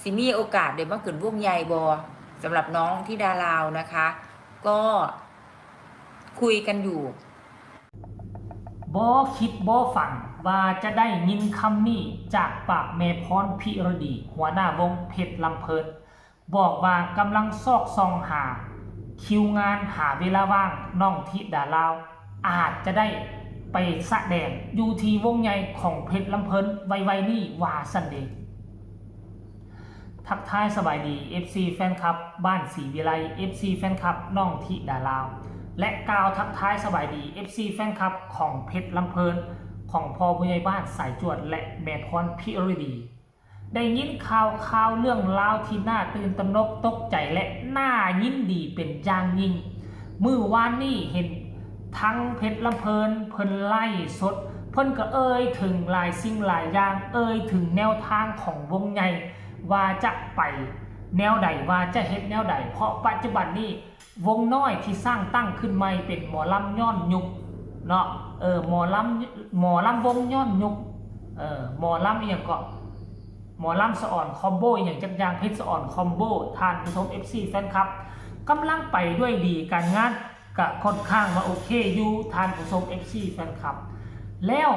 สิมีโอกาสได้มาขึ้นวงใหญ่บ่ สำหรับน้องธิดาลาวนะคะ ก็คุยกันอยู่ ບໍ່ຄິດບໍ່ຝັນວ່າຈະໄດ້ຍິນຄຳນີ້ຈາກປາກແມ່ພອນພິລະດີ ຫົວໜ້າວົງເພັດລຳເພີນ ບອກວ່າກຳລັງຊອກສ່ອງຫາຄິວງານ ຫາເວລາວ່າງ ນ້ອງທິດາລາວອາດຈະໄດ້ໄປສະແດງຢູ່ທີ່ວົງໃຫຍ່ຂອງເພັດລຳເພີນໄວໆນີ້ວ່າຊັ້ນເດ. ທັກທາຍສະບາຍດີ ເອັຟຊີ ແຟນຄລັບບ້ານສີວິໄລ ເອັຟຊີ ແຟນຄລັບນ້ອງທິດາລາວ ແລະ ກ່າວທັກທາຍສະບາຍດີ ເອັຟຊີ ແຟນຄລັບຂອງເພັດລຳເພີນ ຂອງພໍ່ຜູ້ໃຫຍ່ບ້ານສາຍຈວດ ແລະ ແມ່ພອນພິລະດີ. ໄດ້ຍິນຂ່າວຄາວເລື່ອງລາວທີ່ໜ້າຕື່ນຕະໜົກຕົກໃຈ ແລະ ໜ້າຍິນດີເປັນຢ່າງຍິ່ງ. ມື້ວານນີ້ເຫັນທາງເພັດລຳເພີນເພິ່ນໄລຟ໌ສົດ ເພິ່ນກໍເອີ່ຍເຖິງຫຼາຍສິ່ງຫຼາຍຢ່າງ ເອີ່ຍເຖິງແນວທາງຂອງວົງໃຫຍ່ ວ່າຈະໄປແນວໃດ ວ່າຈະເຮັດແນວໃດ ເພາະປັດຈຸບັນນີ້ ວົງນ້ອຍທີ່ສ້າງຕັ້ງຂຶ້ນໃໝ່ເປັນໝໍລຳຍ້ອນຍຸກເນາະ ເອີ ໝໍລຳ ໝໍລຳວົງຍ້ອນຍຸກ ເອີ ໝໍລຳອີ່ຫຍັງເກາະ ໝໍລຳສະອອນຄອມໂບອີ່ຫຍັງຈັກຢ່າງ ເພັດສະອອນຄອມໂບ ທ່ານຜູ້ຊົມ ເອັຟຊີ ແຟນຄລັບ ກຳລັງໄປດ້ວຍດີ ການງານກະຄ່ອນຂ້າງວ່າໂອເຄຢູ່ ທ່ານຜູ້ຊົມ ເອັຟຊີ ແຟນຄລັບ ແລ້ວ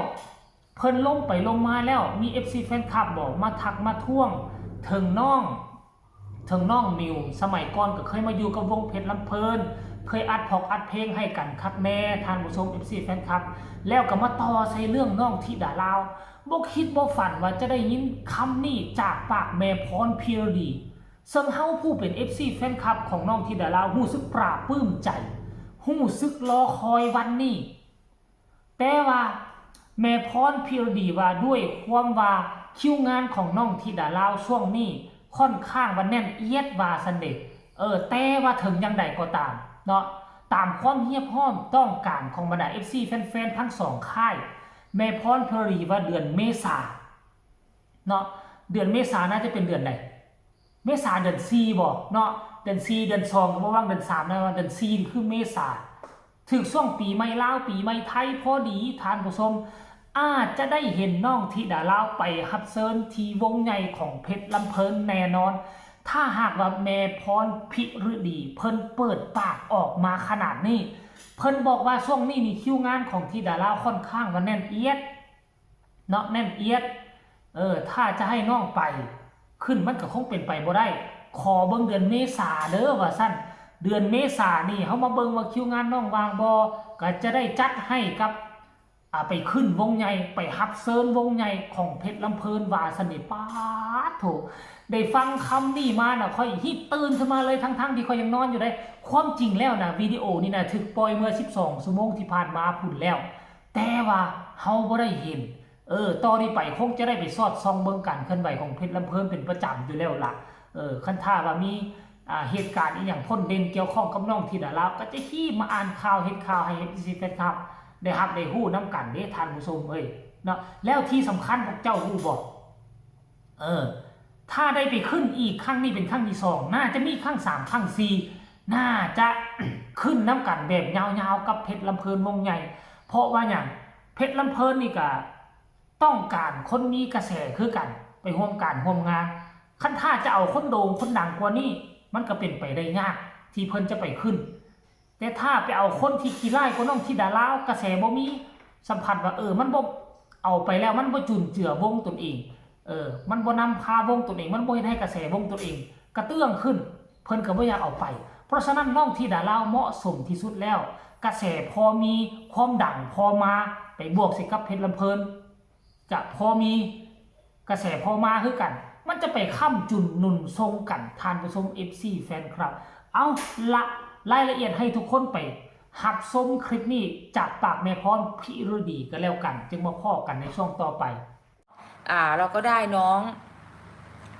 ເພິ່ນລົງໄປລົງມາແລ້ວ ມີ ເອັຟຊີ ແຟນຄລັບບໍ ມາທັກມາທ້ວງເຖິງນ້ອງ ເຖິງນ້ອງມິວ ສະໄໝກ່ອນກໍເຄີຍມາຢູ່ກັບວົງເພັດລຳເພີນ ເຄີຍອັດພອກອັດເພງໃຫ້ກັນຄັກແນ່ ທ່ານຜູ້ຊົມ ເອັຟຊີ ແຟນຄລັບ ແລ້ວກໍມາຕໍ່ໃສ່ເລື່ອງນ້ອງທິດາລາວ ບໍ່ຄິດບໍ່ຝັນວ່າຈະໄດ້ຍິນຄຳນີ້ຈາກປາກແມ່ພອນພິລະດີ ເຊິ່ງເຮົາຜູ້ເປັນ ເອັຟຊີ ແຟນຄລັບຂອງນ້ອງທິດາລາວ ຮູ້ສຶກປາບປຶ້ມໃຈ ຮູ້ສຶກລໍຄອຍວັນນີ້. ແຕ່ວ່າແມ່ພອນພິລະດີວ່າ ດ້ວຍຄວາມວ່າຄິວງານຂອງນ້ອງທິດາລາວຊ່ວງນີ້ຄ່ອນຂ້າງວ່າແໜ້ນອຽດວ່າຊັ້ນເດ ເອີ ແຕ່ວ່າເຖິງຢ່າງໃດກໍຕາມເນາະ ຕາມຄວາມຮຽກຮ້ອງຕ້ອງການຂອງບັນດາ ເອັຟຊີ ແຟນໆ ທັງສອງຄ້າຍ ແມ່ພອນພິລະດີວ່າເດືອນເມສາເນາະ ເດືອນເມສາໜ້າຈະເປັນເດືອນໃດ? ເມສາເດືອນສີ່ບໍເນາະ ເດືອນສີ່ ເດືອນສອງກໍບໍ່ວ່າງ ເດືອນສາມນະ ເດືອນສີ່ນີ້ຄືເມສາ ຖືກຊ່ວງປີໃໝ່ລາວ ປີໃໝ່ໄທພໍດີ ທ່ານຜູ້ຊົມ ອາດຈະໄດ້ເຫັນນ້ອງທິດາລາວໄປຮັບເຊີນທີ່ວົງໃຫຍ່ຂອງເພັດລຳເພີນແນ່ນອນ ຖ້າຫາກວ່າແມ່ພອນພິລະດີເພິ່ນເປີດປາກອອກມາຂະໜາດນີ້ ເພິ່ນບອກວ່າຊ່ວງນີ້ນີ້ຄິວງານຂອງທິດາລາວຄ່ອນຂ້າງວ່າແໜ້ນອຽດ ເນາະ ແໜ້ນອຽດ ເອີ ຖ້າຈະໃຫ້ນ້ອງໄປຂຶ້ນ ມັນກໍຄົງເປັນໄປບໍ່ໄດ້ ຂໍເບິ່ງເດືອນເມສາເດີ ວ່າຊັ້ນ ເດືອນເມສານີ້ ເຮົາມາເບິ່ງວ່າຄິວງານນ້ອງວ່າງບໍ່ ກໍຈະໄດ້ຈັດໃຫ້ກັບ ອາ ໄປຂຶ້ນວົງໃຫຍ່ ໄປຮັບເຊີນວົງໃຫຍ່ຂອງເພັດລຳເພີນ ວ່າຊັ້ນເດ. ປາດໂທ້ ໄດ້ຟັງຄຳນີ້ມານະ ຂ້ອຍຮີບຕື່ນຂຶ້ນມາເລີຍ ທັງໆທີ່ຂ້ອຍຍັງນອນຢູ່ເດ້. ຄວາມຈິງແລ້ວນະ ວິດີໂອນີ້ນະ ຖືກປ່ອຍເມື່ອສິບສອງຊົ່ວໂມງທີ່ຜ່ານມາພຸ້ນແລ້ວ ແຕ່ວ່າເຮົາບໍ່ໄດ້ເຫັນ ເອີ ຕໍ່ນີ້ໄປຄົງຈະໄດ້ໄປສອດສ່ອງເບິ່ງການເຄື່ອນໄຫວຂອງເພັດລຳເພີນເປັນປະຈຳຢູ່ແລ້ວລະ. ເອີ ຄັນຖ້າວ່າມີ ອາ ເຫດການອີ່ຫຍັງພົ້ນເດັ່ນກ່ຽວຂ້ອງກັບນ້ອງທິດາລາວ ກໍຈະຮີບມາອ່ານຂ່າວເຮັດຂ່າວໃຫ້ ເອັຟຊີ ແຟນຄລັບ ໄດ້ຮັບໄດ້ຮູ້ນຳກັນເດ້ທ່ານຜູ້ຊົມເອີຍເນາະ. ແລ້ວທີ່ສຳຄັນພວກເຈົ້າຮູ້ບໍ່? ເອີ ຖ້າໄດ້ໄປຂຶ້ນອີກ ຄັ້ງນີ້ເປັນຄັ້ງທີສອງ ໜ້າຈະມີຄັ້ງສາມ ຄັ້ງສີ່ ໜ້າຈະຂຶ້ນນຳກັນແບບຍາວໆກັບເພັດລຳເພີນວົງໃຫຍ່. ເພາະວ່າຫຍັງ? ເພັດລຳເພີນນີ້ກະຕ້ອງການຄົນມີກະແສຄືກັນ ໄປຮ່ວມການຮ່ວມງານ. ຄັນຖ້າຈະເອົາຄົນໂດ່ງຄົນດັງກວ່ານີ້ ມັນກະເປັນໄປໄດ້ຍາກທີ່ເພິ່ນຈະໄປຂຶ້ນ. ແຕ່ຖ້າໄປເອົາຄົນທີ່ຂີ້ລ້າຍກວ່ານ້ອງທິດາລາວ ກະແສບໍ່ມີ ສຳພັດວ່າ ເອີ ມັນບໍ່ ເອົາໄປແລ້ວມັນບໍ່ຈຸນເຈືອວົງຕົນເອງ ເອີ ມັນບໍ່ນຳພາວົງຕົນເອງ ມັນບໍ່ເຮັດໃຫ້ກະແສວົງຕົນເອງກະເຕື້ອງຂຶ້ນ ເພິ່ນກະບໍ່ຢາກເອົາໄປ. ເພາະສະນັ້ນນ້ອງທິດາລາວເໝາະສົມທີ່ສຸດແລ້ວ ກະແສພໍມີ ຄວາມດັງພໍມາ ໄປບວກໃສ່ກັບເພັດລຳເພີນ ກະພໍມີ ກະແສພໍມາຄືກັນ ມັນຈະໄປຄ້ຳຈຸນໜູນສົ່ງກັນ ທ່ານຜູ້ຊົມ ເອັຟຊີ ແຟນຄລັບ. ເອົາລະ ລາຍລະອຽດໃຫ້ທຸກຄົນໄປຮັບຊົມຄລິບນີ້ຈາກປາກແມ່ພອນພິລະດີກະແລ້ວກັນ ຈຶ່ງມາພໍ້ກັນໃນຊ່ວງຕໍ່ໄປ. ອ່າ ເຮົາກໍໄດ້ນ້ອງ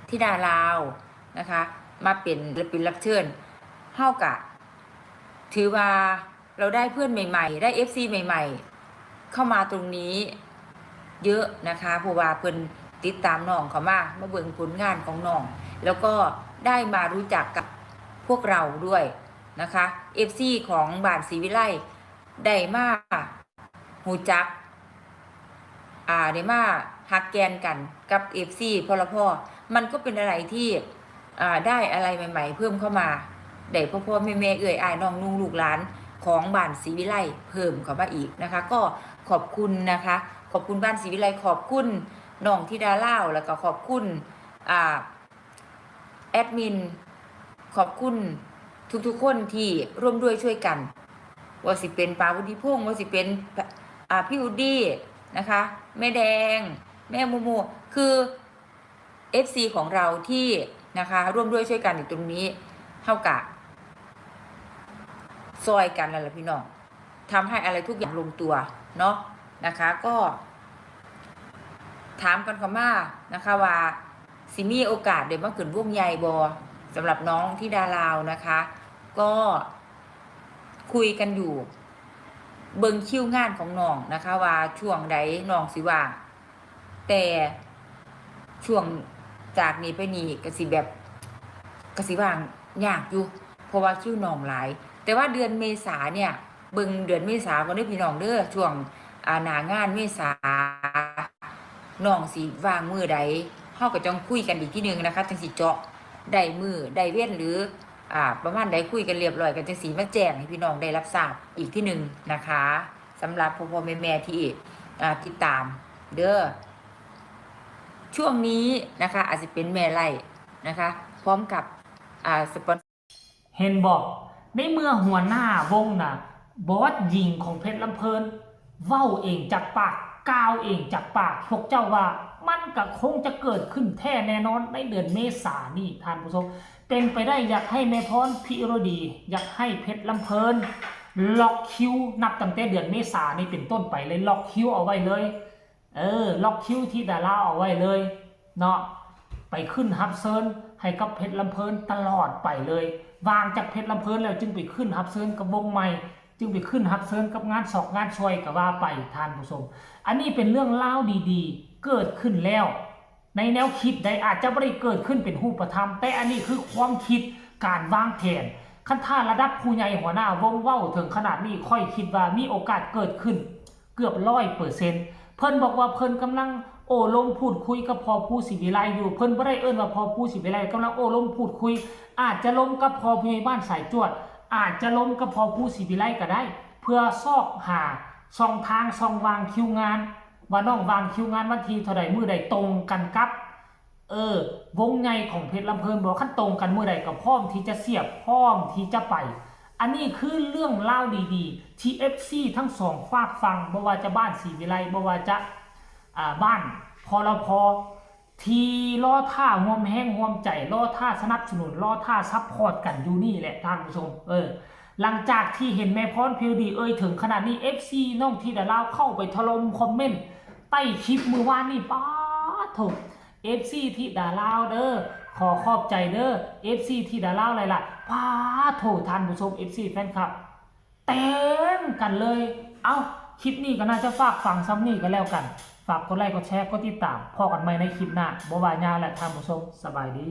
ທິດາລາວນະຄະ ມາເປັນສິລະປິນຮັບເຊີນ ເຮົາກະຖືວ່າ ເຮົາໄດ້ເພື່ອນໃໝ່ໆ ໄດ້ ເອັຟຊີ ໃໝ່ໆ ເຂົ້າມາຕົງນີ້ເຍາະນະຄະ ເພາະວ່າເພິ່ນຕິດຕາມນ້ອງເຂົ້າມາ ມາເບິ່ງຜົນງານຂອງນ້ອງ ແລ້ວກໍໄດ້ມາຮູ້ຈັກກັບພວກເຮົາດ້ວຍນະຄະ ເອັຟຊີ ຂອງບ້ານສີວິໄລ ໄດ້ມາຮູ້ຈັກ ອ່າ ໄດ້ມາຮັກແກ່ນກັນກັບ ເອັຟຊີ ພໍລະພໍ มันก็เป็นอะไรที่ อ่า ได้อะไรใหม่ๆเพิ่มเข้ามา ได้พ่อๆแม่ๆ เอื้อยอ้ายน้องนุ่งลูกหลานของบ้านศรีวิไลเพิ่มเข้ามาอีกนะคะ ก็ขอบคุณนะคะ ขอบคุณบ้านศรีวิไล ขอบคุณน้องธิดาลาว แล้วก็ขอบคุณ อ่า แอดมิน ขอบคุณทุกๆคนที่ร่วมด้วยช่วยกัน ว่าสิเป็นป๋าวุฒิพงษ์ ว่าสิเป็น อ่า พี่อุดดี้นะคะ แม่แดง แม่โมโม คือ เอฟซี ของเราที่นะคะ ร่วมด้วยช่วยกันอยู่ตรงนี้ เฮากะซ่อยกันนั่นแหละพี่น้อง ทำให้อะไรทุกอย่างลงตัวเนาะนะคะ ก็ถามกันเข้ามานะคะว่า สิมีโอกาสได้มาขึ้นวงใหญ่บ่ สำหรับน้องธิดาลาวนะคะ ก็คุยกันอยู่ เบิ่งคิวงานของน้องนะคะ ว่าช่วงใดน้องสิว่าง แต่ช่วงจากนี้ไปนี้ก็สิแบบ ก็สิว่างยากอยู่ เพราะว่าคิวน้องหลาย แต่ว่าเดือนเมษาเนี่ย เบิ่งเดือนเมษาก่อนเด้อพี่น้องเด้อ ช่วง อ่า หน้างานเมษา น้องสิว่างมื้อใด เฮาก็จั่งคุยกันอีกทีหนึ่งนะคะ จั่งสิเจาะได้มื้อได้เว็น หรือ อ่า ประมาณใด คุยกันเรียบร้อย ก็จั่งสิมาแจ้งให้พี่น้องได้รับทราบอีกทีหนึ่งนะคะ สำหรับพ่อๆแม่ๆที่ อ่า ติดตามเด้อ ช่วงนี้นะคะ อาจสิเป็นแม่ไล่นะคะ พร้อมกับ อ่า สปอน เห็นบ่ ในเมื่อหัวหน้าวงน่ะ บอสหญิงของเพชรลำเพลิน เว้าเองจากปาก กล่าวเองจากปาก พวกเจ้าว่ามันก็คงจะเกิดขึ้นแท้แน่นอนในเดือนเมษานี้ ท่านผู้ชม เป็นไปได้อยากให้แม่พรพิรดี อยากให้เพชรลำเพลิน ล็อกคิว นับตั้งแต่เดือนเมษานี้เป็นต้นไปเลย ล็อกคิวเอาไว้เลย เออ ล็อกคิวธิดาลาวเอาไว้เลยเนาะ ไปขึ้นรับเชิญให้กับเพชรลำเพลินตลอดไปเลย ว่างจากเพชรลำเพลินแล้วจึงไปขึ้นรับเชิญกับวงใหม่ จึงไปขึ้นรับเชิญกับงานซอกงานซอยก็ว่าไป ท่านผู้ชม อันนี้เป็นเรื่องราวดีๆ เกิดขึ้นแล้ว ในแนวคิดใดอาจจะบ่ได้เกิดขึ้นเป็นรูปธรรม แต่อันนี้คือความคิด การวางแผน คันถ้าระดับผู้ใหญ่หัวหน้าวงเว้าถึงขนาดนี้ ข้อยคิดว่ามีโอกาสเกิดขึ้นเกือบร้อยเปอร์เซ็นต์ เพิ่นบอกว่าเพิ่นกำลังโอ้ลมพูดคุยกับพ่อภูศรีวิไลอยู่ เพิ่นบ่ได้เอิ้นว่าพ่อภูศรีวิไล กำลังโอ้ลมพูดคุย อาจจะลมกับพ่อผู้ใหญ่บ้านสายจวด อาจจะลมกับพ่อภูศรีวิไลก็ได้ เพื่อซอกหาช่องทางช่องว่างคิวงาน ว่าน้องว่างคิวงานวันที่เท่าใด มื้อใดตรงกันกับ เออ วงใหญ่ของเพชรลำเพลินบ่ คันตรงกันมื้อใดก็พร้อมที่จะเสียบ พร้อมที่จะไป อันนี้คือเรื่องราวดีๆ ที่ เอฟซี ทั้งสองฝากฝั่ง บ่ว่าจะบ้านศรีวิไล บ่ว่าจะ อ่า บ้าน พลพ ที่รอท่าร่วมแรงร่วมใจ รอท่าสนับสนุน รอท่าซัปพอร์ตกันอยู่นี่แหละท่านผู้ชม เออ หลังจากที่เห็นแม่พรพิรดีเอ่ยถึงขนาดนี้ เอฟซี น้องธิดาลาวเข้าไปถล่มคอมเมนต์ใต้คลิปมื้อวานนี้ ป๊าดโธ่ เอฟซี ธิดาลาวเด้อ ขอขอบใจเด้อ เอฟซี ธิดาลาวหลายๆ ป๊าดโธ่ ท่านผู้ชม เอฟซี แฟนคลับ เต็มกันเลย เอ้า คลิปนี้ก็น่าจะฝากฟังส่ำนี้ก็แล้วกัน ฝากกดไลก์ กดแชร์ กดติดตาม พ้อกันใหม่ในคลิปหน้า บ่ว่ายาวแหละท่านผู้ชม สบายดี